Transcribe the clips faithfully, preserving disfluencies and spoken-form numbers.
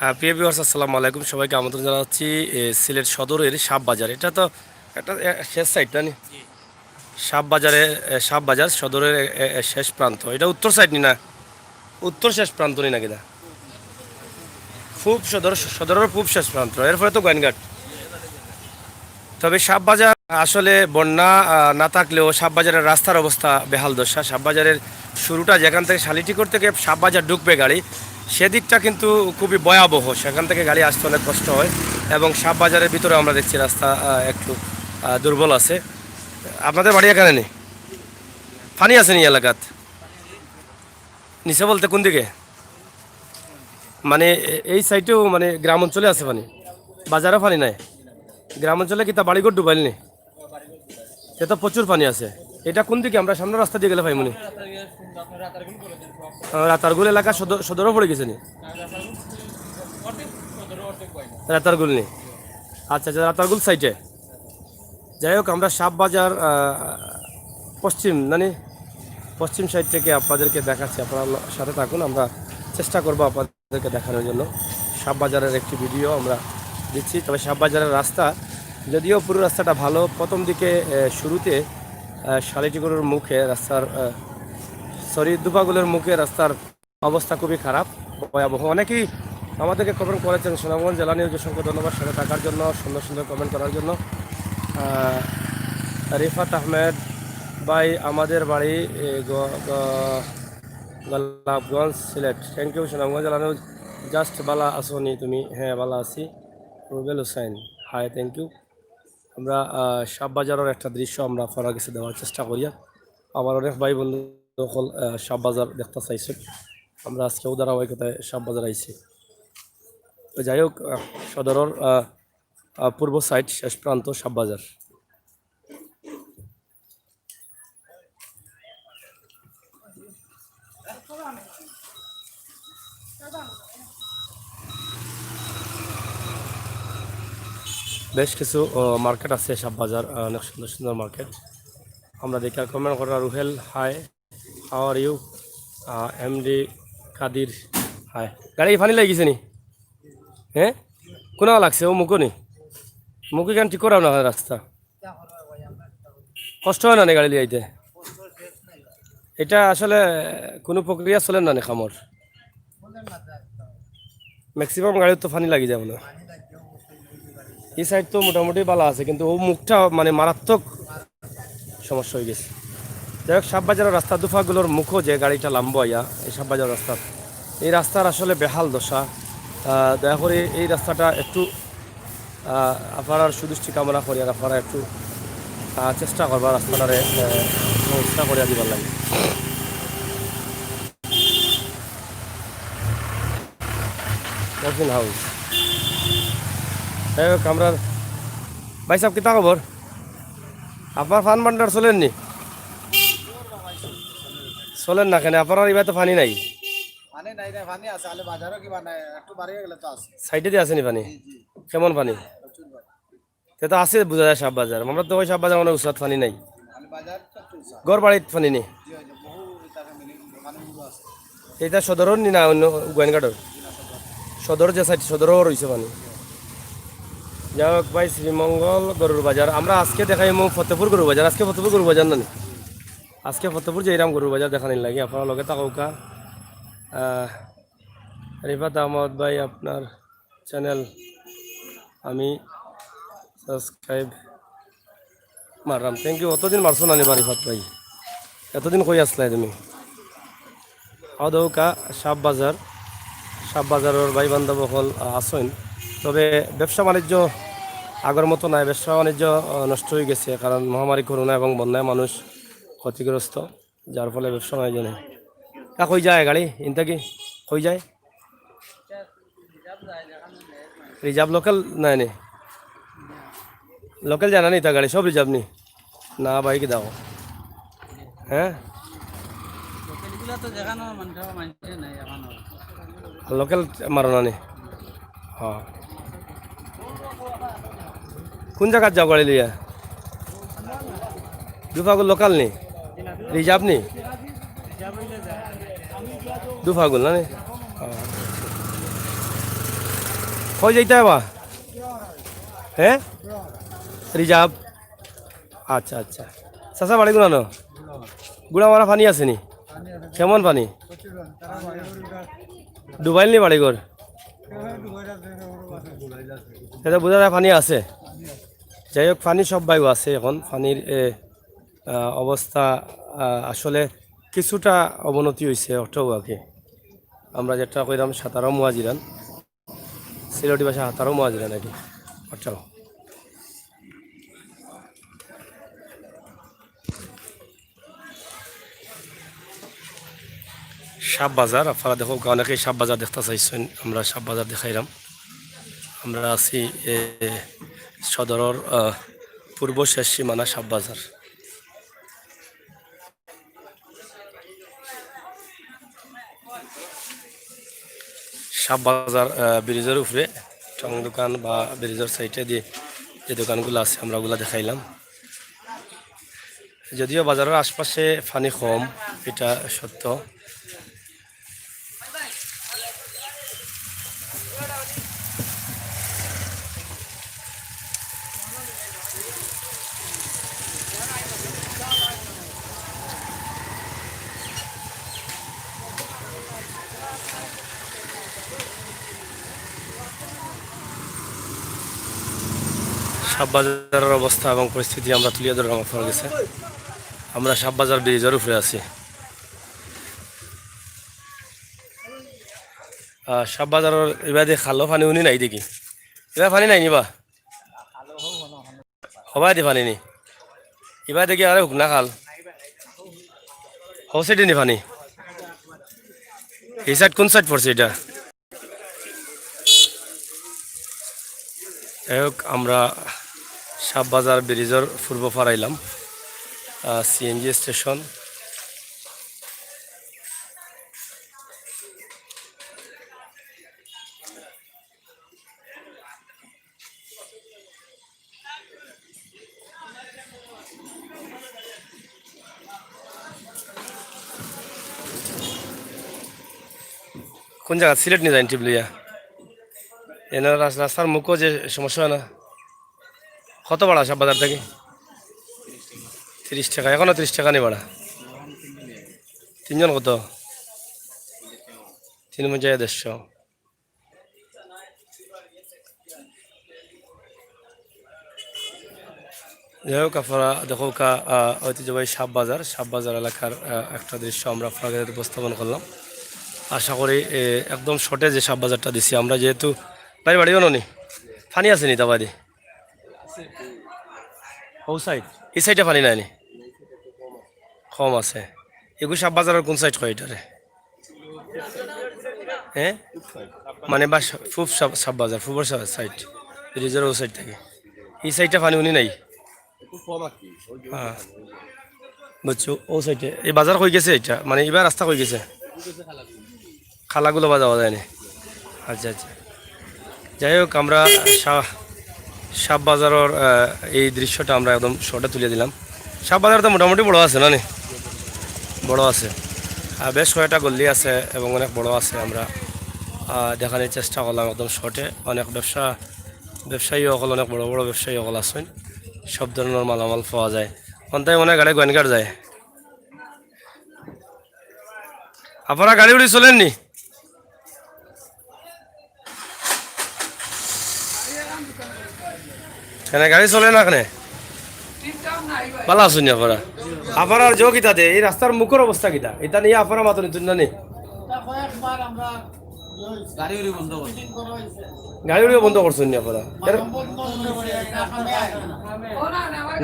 আহ, প্রিয় ভিউয়ার্স, আসসালামু আলাইকুম। সবাইকে আমন্ত্রণ জানাচ্ছি এ, সিলেট সদরের সাব বাজার। এটা তো একটা এ, শেষ সাইড, না নি? সাব বাজারে, এ, সাব বাজার সদরের এ, এ, এ, শেষ প্রান্ত। এটা উত্তর সাইড নি না? উত্তর শেষ প্রান্ত নি না কিনা? খুব সদর, সদরের খুব শেষ প্রান্ত, এরপরে তো গোয়াইনঘাট। তবে সাব বাজার আসলে বন্যা আহ, না থাকলেও সাব বাজারের রাস্তার অবস্থা বেহাল দশা। সাব বাজারের শুরুটা যেখান থেকে শালিটিকোর থেকে সাব বাজার ঢুকবে গাড়ি, সেদিকটা কিন্তু খুবই ভয়াবহ। সেখান থেকে গাড়ি আসতে অনেক কষ্ট হয়। এবং সাব বাজারের ভিতরে আমরা দেখছি রাস্তা আহ, একটু আহ, দুর্বল আছে। আপনাদের বাড়ি এখানে নি? পানি আছে নি এলাকাত? নিচে বলতে কোন দিকে? মানে এ- এই সাইডেও মানে গ্রাম অঞ্চলে আছে পানি, বাজারে পানি নাই। গ্রাম অঞ্চলে কিতা বাড়িঘর ডুবাইল নি? সে তো প্রচুর পানি আছে। এটা কোন দিকে? আমরা সামনে রাস্তা দিয়ে গেলে পাইমুনি। আহ, রাতারগুল এলাকা সদর, সদরও পড়ে গেছে নি? রাতারগুল নি? আচ্ছা আচ্ছা, রাতারগুল সাইডে। যাই হোক, আমরা সাব বাজার আহ, পশ্চিম, মানে পশ্চিম সাইড থেকে আপনাদেরকে দেখাচ্ছি। আপনারা সাথে থাকুন, আমরা চেষ্টা করবো আপনাদেরকে দেখানোর জন্য। সাব বাজারের একটি ভিডিও আমরা দিচ্ছি। তবে সাব বাজারের রাস্তা, যদিও পুরো রাস্তাটা ভালো, প্রথম দিকে আহ, শুরুতে আহ, শালিটিকোর মুখে রাস্তার, সরি, দুফাগুলের মুখে রাস্তার অবস্থা খুবই খারাপ, ভয়াবহ। অনেকেই আমাদেরকে কমেন্ট করেছেন। সুনামগঞ্জ জেলা নিউজ, অসংখ্য ধন্যবাদ সাথে থাকার জন্য, সুন্দর সুন্দর কমেন্ট করার জন্য। আহ, রিফাত আহমেদ ভাই, আমাদের বাড়ি এ, গ- গ- গোলাপগঞ্জ, সিলেট। থ্যাংক ইউ সুনামগঞ্জ জেলা নিউজ। জাস্ট বালা আছো নি তুমি? হ্যাঁ, বালা আছি। রুবেল হুসাইন, হাই, থ্যাংক ইউ। আমরা আহ, সাব বাজারের একটা দৃশ্য আমরা আপনারার কাছে দেওয়ার চেষ্টা করি। আমার অনেক ভাই বন্ধু সকল আহ, সাব বাজার দেখতে চাইছে। আমরা আজকেও ধারাবাহিকতায় সাব বাজার আইছি। তো যাই হোক, আহ, সদরের আহ, আহ, পূর্ব সাইড, শেষ প্রান্ত সাব বাজার। বেশ কিছু মার্কেট আছে সাব বাজার, আহ, অনেক সুন্দর সুন্দর মার্কেট। আমরা দেখি কমেন্ট করা। Ruhel, hi, how are you? MD Kadir, hi. গাড়ি পানি লাগিছে নি? হ্যাঁ, কোনা লাগছে? ও মুখো নি? মুখো কেন ঠিক করাও না হয় রাস্তা? কষ্ট হয় না নি গাড়ি লিয়ে আইতে? এটা আসলে কোনো প্রক্রিয়া চলে না নি খামর? ম্যাক্সিমাম গাড়িত তো পানি লাগি যায় না। এই সাইড তো মোটামুটি ভালো আছে, কিন্তু ও মুখটা মানে মারাত্মক সমস্যা হয়ে গেছে। যাই হোক, সাব বাজারের রাস্তা দুফাগুলোর মুখো যে গাড়িটা লাম্বো আইয়া, এই সাব বাজারের রাস্তার, এই রাস্তার আসলে বেহাল দশা। আহ, দয়া করে এই রাস্তাটা একটু আহ, আপনারার সুদৃষ্টি কামনা করি, আর আপনারা একটু আহ, চেষ্টা করবা রাস্তাটারে আহ, ব্যবস্থা করিয়া দিবার লাগি। মহসিন হাউস। যাই হোক, আমরা, ভাই সাহেব, কিতা খবর? আপনার ফান ভান্ডার চলের নি? চলের না কেনে? আপনার এবার তো পানি নাই। পানি নাই, নাই, পানি আছে, খালি বাজারও কিবা নাই, একটু বাড়িয়ে গেলে তো আছে। সাইডে দিয়ে আছে নি পানি? জি, জি, কেমন পানি? প্রচুর পানি। তে তো আছে, বুঝা যায় সাব বাজার। আমরা তো ওই সাব বাজার মানে উসাত পানি নাই। খালি বাজার তো একটু উঁচা। ঘর বাড়িত পানি নেই। জি, ওই যে বহু এটা মিনি-, দোকানে উঁচু আছে। এটা সদরর নি না অন্য গোয়াইনঘাটর? সদর যে সাইড, সদরও রয়েছে পানি। যাই হোক ভাই, শ্রীমঙ্গল গরুর বাজার। আমরা আজকে দেখাইমু ফতেপুর গরুর বাজার। আজকে ফতেপুর গরুর বাজার না নি? আজকে ফতেপুর যে এরাম গরুর বাজার দেখানির লাগি, আপনারা লগে থাকউক্কা। আহ, রিফাত আহমদ ভাই, আপনার চ্যানেল আমি সাবস্ক্রাইব মারলাম। Thank you. অতদিন মারছো না নি বা রিফাত ভাই? এতদিন কই আসলায় তুমি? আদৌকা সাব বাজার, সাব বাজারর ভাই বান্ধব অকল, আহ, আছইন। তবে ব্যবসা বাণিজ্য আগর মতো নাই, ব্যবসা বাণিজ্য, আহ, নষ্ট হয়ে গেছে, কারণ মহামারী করোনা এবং বন্যায় মানুষ ক্ষতিগ্রস্ত, যার ফলে ব্যবসা বাণিজ্য নেই। তা কই যায় গাড়ি? ইনতা কি কই যায়? রিজার্ভ লোকাল নাই নি? লোকাল যায় না নি তা গাড়ি? সব রিজার্ভ নি? না ভাই, কি দাও? হ্যাঁ? লোকালগুলা তো যেখানো মানুষ, মানুষে নাই এখনো। লোকাল মারো না নি? হ্যাঁ। কোন জাগাত যাও গাড়ি লইয়া? দুফাগুল লোকাল নি? রিজার্ভ নি? দুফাগুল না নি? হ্যাঁ। ওই যাইতে হবা? হ্যাঁ, রিজার্ভ। আচ্ছা, আচ্ছা। চাচা, বাড়ি কোনানো? গুড়ামারা পানি আছে নি? কেমন পানি? ডুবাইল নি বাড়িঘর? এটা বোঝা যায় পানি আছে। যাই হোক, পানি সব বাইও আছে এখন। পানির, এ, আহ, অবস্থা, আহ, আসলে কিছুটা অবনতি হইছে, অটাও আর কি। আমরা যেটা কইরাম সাতারো মুহাজিরান, সিলেটি ভাষা হাতারো মুহাজিরান আর কি, অটাও। সাব বাজার, আপনারা দেখো, অনেকেই সাব বাজার দেখতে চাইছেন, আমরা সাব বাজার দেখাইলাম। আমরা আছি, এ, সদরর, আহ, পূর্ব শেষ সীমানা সাব বাজার। সাব বাজার, আহ, ব্রিজের উপরে টং দোকান বা ব্রিজের সাইডে দিয়ে যে দোকানগুলো আছে, আমরা ওগুলা দেখাইলাম। যদিও বাজারের আশপাশে পানি কম, এটা সত্য। সাববাজারের অবস্থা এবং পরিস্থিতি আমরা তুলিয়া ধরলাম আপনার কাছে। আমরা সাববাজার ব্রিজের উপরে আছি। আহ, সাববাজারের ইবাদে খালো পানি উনি নাই দেখি। ইবা পানি নাই নিবা? হবায়দি পানি নি? ইবায়দি কি আরে হুকনা খাল? হো সাইডে নি পানি? এই সাইড কোন সাইড পড়ছে এটা? যাই হোক, আমরা সাববাজার ব্রিজের পূর্ব পাড় আইলাম, আহ, সিএনজি স্টেশন। কোন জাগা? সিলেট নি যাইন টিপ লইয়া? এনে রাস-, রাস্তার মুখো যে সমস্যা হয় না? কত ভাড়া সাববাজার থাকি? তিরিশ টাকা, এখনো তিরিশ টাকা নি ভাড়া? তিনজন কত? তিন পঞ্চাশ দেড়শো। যাই হোক, আপনারা দেখো কা-, আহ, ঐতিহ্যবাহী সাববাজার, সাববাজার এলাকার, আহ, একটা দৃশ্য আমরা আপনাদের উপস্থাপন করলাম। আশা করি, এ, একদম শর্টে যে সাববাজারটা দিছি আমরা, যেহেতু বাড়ি বাড়িও ননি, পানি আছে নি তা বাদে? ও সাইড, এই সাইডে পানি নাই নি? কম আছে। এগু সাববাজারের কোন সাইড কয় এটারে? হ্যাঁ, মানে বা সা-, পূব সাব-, সাববাজার, পূবর সা-, সাইড, ব্রিজের ও সাইড থাকে। এই সাইডটা পানি উনি নাই। হ্যাঁ, বুঝছো, ও সাইডে এই বাজার কই গেছে এটা, মানে এবার রাস্তা কই গেছে? খালাগুলো বা যাওয়া যায়নি। আচ্ছা, আচ্ছা। যাই হোক, আমরা সা-, সাব বাজারের, আহ, এই দৃশ্যটা আমরা একদম শর্টে তুলে দিলাম। সাব বাজার তো মোটামুটি বড় আছে না নি? বড় আছে। আর বেশ কয়েকটা গল্লি আছে এবং অনেক বড় আছে। আমরা, আহ, দেখানোর চেষ্টা করলাম একদম শর্টে। অনেক ব্যবসা, ব্যবসায়ী অকল, অনেক বড় বড় ব্যবসায়ী অকল আছেন। সব ধরনের মালামাল পাওয়া যায়। অন্তায় মনে হয় গাড়ি গোয়েনঘাট যায়। আপনারা গাড়ি উড়ি চলেননি? কেন গাড়ি চলে না কেন? ভালা আছইন নি আপনারা? আপনারা আর জো কিতা দে, এই রাস্তার মুখর অবস্থা কিতা? এটা নিয়ে আপনারা মাতইন নি, তুই না নি? গাড়ি উড়ি বন্ধ করছইন নি আপনারা? এর-,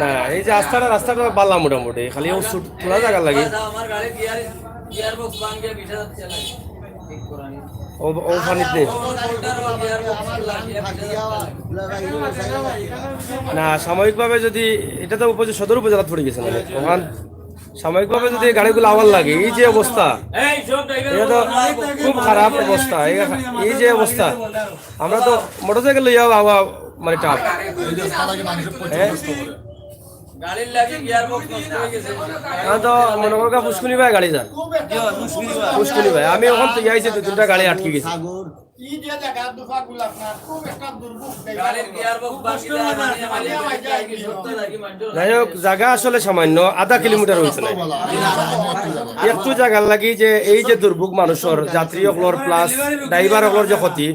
না, এই যে রাস্তাটা, রাস্তাটা ভালা মোটামুটি, খালি ও ছুট-, থোড়া জাগা লাগে। ও, ও পানিত নেই। না, সাময়িকভাবে যদি, এটা তো উপজে-, সদর উপজেলাত পড়ি গেছে না? ওখান সাময়িকভাবে যদি গাড়িগুলো আওয়ার লাগে, এই যে অবস্থা, এটা তো খুব খারাপ অবস্থা। এই, এই যে অবস্থা, আমরা তো মোটরসাইকেল লইয়াও আওয়া মানে টাফ। হ্যাঁ? এখন তো মনে করো ফুসকুনি ভাই গাড়ি যার। ফুসকুনি ভাই, আমি ওখান থেকে আইছি, দু তিনটা গাড়ি আটকে গেছে। এই যে জায়গা দুফাগুল আপনার খুব একটা দুর্ভোগ জায়গা। গাড়ির গিয়ার বক্স ভাঙি যায়, মাঝে মাঝে মাঝে মাঝে সত্য লাগে, মাঝে যাই হোক, জাগা আসলে সামান্য, আধা কিলোমিটার অইতো নায়। একটু জাগার লাগি যে এই যে দুর্ভোগ মানুষর, যাত্রী অকলর প্লাস ড্রাইভার অকলর যে ক্ষতি,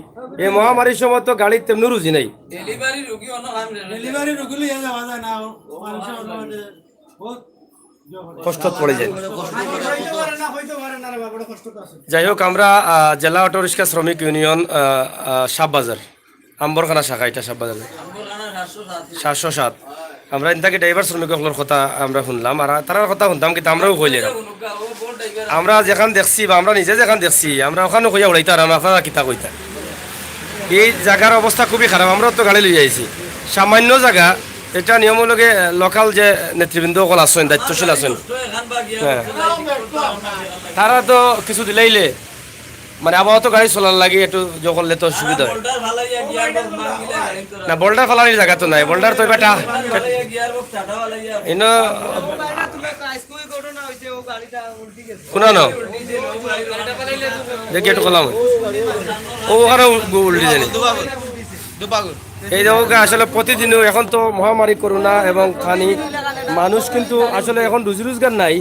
এই মহামারীর সময় তো গাড়ির তেমনি রুজি নাই। ডেলিভারি রুগী অন্য কাম রে। ডেলিভারি রুগী লইয়া যাওয়া যায় না, মানুষের মধ্যে বহুত কষ্টত পড়ি যায়। হইতে পারে না, হইতে পারে না রে বাবা, বড় কষ্ট তো আছে। যাই হোক, আমরা আহ, জেলা অটো রিক্সা শ্রমিক ইউনিয়ন আহ, আহ, সাববাজার, আম্বরখানা শাখা, এটা সাববাজার সাতশো সাত। আমরা ইন থাকি ড্রাইভার শ্রমিক অকলর কথা আমরা শুনলাম, আর তারার কথা শুনতাম, কিন্তু আমরাও কইলে না। আমরা যেখান দেখছি বা আমরা নিজে যেখান দেখছি, আমরা ওখানে কইয়া উড়াইতাম, আর আপনারা কিতা কইতা। এই জাগার অবস্থা খুবই খারাপ। আমরাও তো গাড়ি লইয়া আইছি, সামান্য জাগা। এটা নিয়ম অইলো গিয়া লোকাল যে নেতৃবৃন্দ অকল আছইন, দায়িত্বশীল আছইন, হ্যাঁ, তারা তো কিছু দিলাইলে মানে আপাতত গাড়ি চলার লাগি একটু ইয়ে করলে তো সুবিধা অয়। না, বোল্ডার ফালানির জাগা তো নাই, বোল্ডার তো এবার টা-, ইনো কোনানো দেখি একটু খোলাম, ও ওখানে উ-, উল্টি জানি। এই দেখো গা, আসলে প্রতিদিনও এখন তো মহামারী করোনা এবং খানি মানুষ কিন্তু আসলে এখন রুজি রোজগার নাই,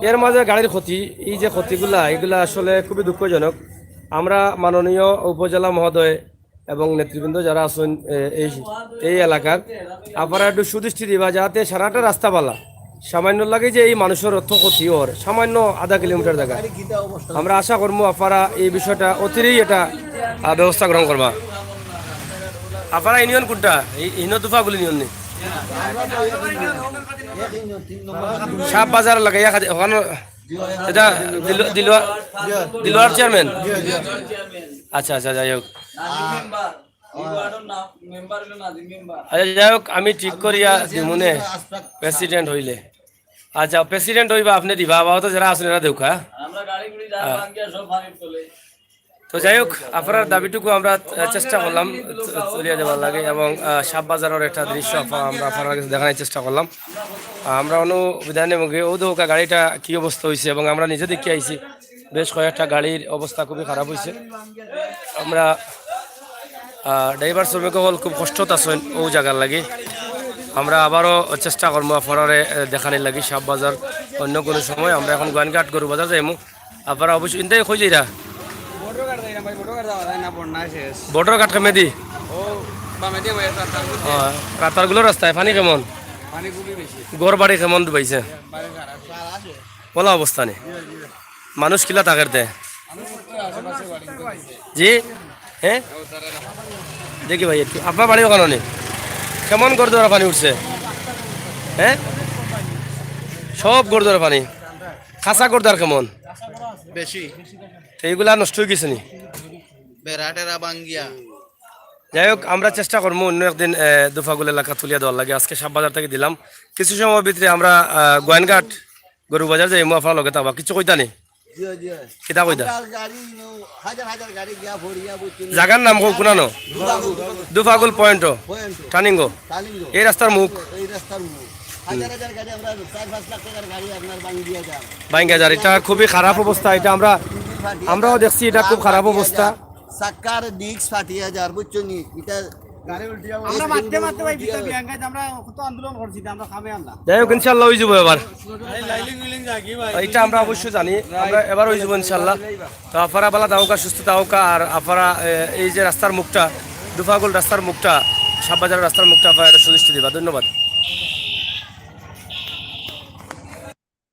এর মাঝে গাড়ির ক্ষতি, এই যে ক্ষতিগুলা, এগুলা আসলে খুবই দুঃখজনক। আমরা মাননীয় উপজেলা মহোদয় এবং নেতৃবৃন্দ যারা আছেন এ, এই এই এলাকার, আপনারা একটু সুদৃষ্টি দিবা যাতে সারাটা রাস্তা বালা, সামান্য লাগে যে এই মানুষের অর্থ ক্ষতি অর সামান্য আধা কিলোমিটার জাগা। আমরা আশা করবো আপনারা এই বিষয়টা অতিরেই এটা আহ, ব্যবস্থা গ্রহণ করবা। আপনারা ইউনিয়ন কোনটা? এই ইনো দুফাগুল ইউনিয়ন নি? সাব বাজার লাগে ইয়া খাদি-, ওখানে এটা দিল-, দিলওয়ার, দিলওয়ার চেয়ারম্যান। আচ্ছা, আচ্ছা, যাই হোক। নাজিম মেম্বার, এই ওয়ার্ডের নাম মেম্বার হলো নাজিম মেম্বার। আচ্ছা, যাই হোক, আমি ঠিক করিয়া দিমুনে প্রেসিডেন্ট হইলে। আচ্ছা, প্রেসিডেন্ট হইবা, আপনি দিবা, আপাতত যারা আছেন এরা দেউকা। আমরা গাড়ি গুড়ি যা ভাঙ্গিয়া সব পানির তলে। তো যাই হোক, আপনার দাবিটুকু আমরা আহ, চেষ্টা করলাম চ-, চলিয়ে দেওয়ার লাগে এবং আহ, সাব বাজারের একটা দৃশ্য আপ-, আমরা আপনার কাছে দেখানোর চেষ্টা করলাম। আমরা অনু বিধানে মুখে ও দৌকা গাড়িটা কি অবস্থা হয়েছে এবং আমরা নিজে দেখে আইছি বেশ কয়েকটা গাড়ির অবস্থা খুবই খারাপ হয়েছে। আমরা আহ, ড্রাইভার শ্রমিক অকল খুব কষ্টত আছেন ও জায়গার লাগি। আমরা আবারও চেষ্টা করবো আপনারারে আহ, দেখানির লাগি সাব বাজার অন্য কোনো সময়। আমরা এখন গোয়াইনঘাট গরু বাজার যাইমু। আপনারা অবশ্যই ইনতাই কই যাইরা? বড় ঘাট যাই না ভাই, বড় ঘাট যাওয়া যায় না, বন্যা শেষ। বর্ডার ঘাট কেমেদি? ও, বামেদি ভাই, রাস্তা। রাস্তাগুলো রাস্তায় পানি কেমন? পানি খুবই বেশি। ঘর বাড়ি কেমন ডুবাইছে? বাড়ি খারাপ। বলা অবস্থা নেই। মানুষ কিলা তাকের দে? জি? হ্যাঁ? দেখি ভাই একটু। আপনার বাড়ি ওখানে নেই? কেমন ঘর দুয়ার পানি উঠছে? হ্যাঁ? সব ঘর দুয়ার পানি। খাসা ঘর দুয়ার কেমন? বেশি। তো এইগুলা নষ্ট হয়ে গেছে নি? বেড়া টেরা ভাঙ্গিয়া। যাই হোক, আমরা চেষ্টা করবো অন্য একদিন আহ, দুফাগুল এলাকা তুলিয়া দেওয়ার লাগে। আজকে সাব বাজার থেকে দিলাম। কিছু সময় ভিতরে আমরা আহ, গোয়াইনঘাট গরু বাজার যাই, মুআফা লগে তাবা কিছু কইতা নি? জি, জি। কিতা কইতা? আমরা গাড়ি, হাজার হাজার গাড়ি গিয়া ভরিয়া বুঝছেন। জাগার নাম কো কুনানো? দুফাগুল পয়েন্ট, পয়েন্ট, টার্নিং। কালিঙ্গ। এই রাস্তার মুখ। এই রাস্তার মুখ। হাজার হাজার গাড়ি, আমরা চার পাঁচ লাখ টাকার গাড়ি আপনার ভাঙ্গিয়া যান। ভাঙ্গা যার, এটা খুবই খারাপ অবস্থা। এটা আমরা আমরাও দেখছি, এটা খুব খারাপ অবস্থা। চাক্কার ডিস্ক ফাটিয়া যার, বুঝছো নি? এটা আমরা মারতে মারতে ভাই ভিতরে বিয়াঙ্গাইতে আমরা কত আন্দোলন করছি, আমরা খামে আনলাম। যাই হোক, ইনশাল্লাহ হয়ে যাবো এবার। লাইলিং উইলিং যাকি ভাই। এটা আমরা অবশ্যই জানি, আমরা এবার হয়ে যাবো ইনশাল্লাহ। তো আফারা বালা দাউকা, সুস্থ থাউকা, আর আফারা এ, এই যে রাস্তার মুখটা, দুফাগুল রাস্তার মুখটা, সাববাজারের রাস্তার মুখটা আফারা এটা সুদৃষ্টি দিবা। ধন্যবাদ।